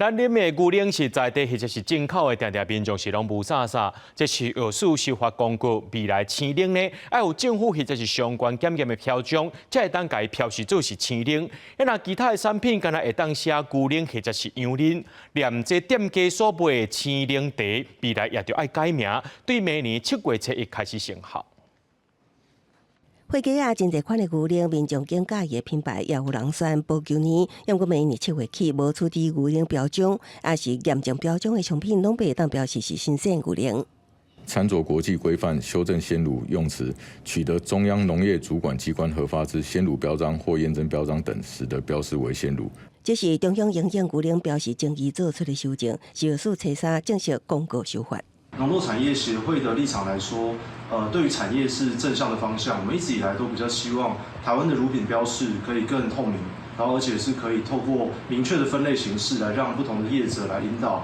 咱啉的牛奶是在地或者是進口的，定定民眾是攏霧煞煞。這是藥署修法公告，未來鮮奶呢，愛有政府或者是相關檢驗的標章，才會當共伊標示做是鮮奶。若其他的產品，敢若會當寫牛奶或者是羊奶，連這店家所賣的鮮奶茶，未來也著愛改名，對明年7月初一開始生效。貨架仔真濟款的牛奶，民眾揀佮意的品牌，也有人選保久奶。毋過明年7月起，無取得牛奶標章，抑是驗證標章的商品，攏袂當標示是新鮮牛奶。參酌國際規範，修正鮮乳用詞，取得中央農業主管機關核發之鮮乳標章或驗證標章等，始得標示為鮮乳。這是中央營養牛奶標示爭議做出的修正，食藥署初三正式公告修法。農酪產業協會的立場來說，對於產業是正向的方向。我們一直以來都比較希望台灣的乳品標示可以更透明，然後而且是可以透過明確的分類形式來讓不同的業者來引導，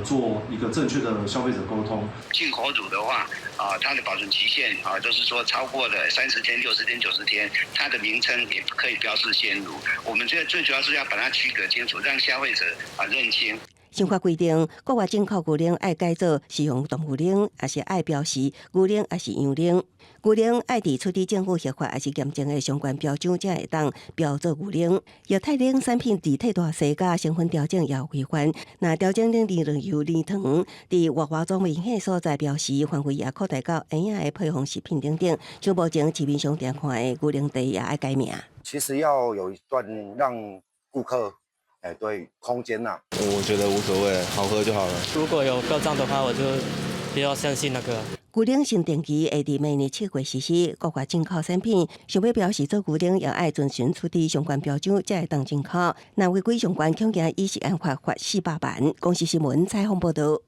做一個正確的消費者溝通。進口乳的話，啊，它的保存期限啊，就是說超過了30天、60天、90天，它的名稱也可以標示鮮乳。我們這最主要是要把它區隔清楚，讓消費者啊認清。新法規定，國外進口牛奶愛改做是用動物奶，抑是愛標示牛奶，抑是羊奶。牛奶愛佇取得政府核發抑是驗證的相關標章，才會當標做牛奶。液態奶產品佇替大細佮成分調整也有規範。若調整奶奶油、奶糖，佇外包裝明顯所在標示範圍也擴大到嬰仔的配方食品等等。像目前市面上常看的牛奶茶也愛改名。其實要有一段讓顧客。哎，對，空間吶，我覺得無所謂，好喝就好了。如果有標章的話，我就比較相信那個。牛奶新定義會佇明年7月實施，國外進口產品想欲標示做牛奶，也愛遵循取得相關標章，才會當進口。若違規相關，恐驚以食安法罰400萬。公視新聞採訪報導。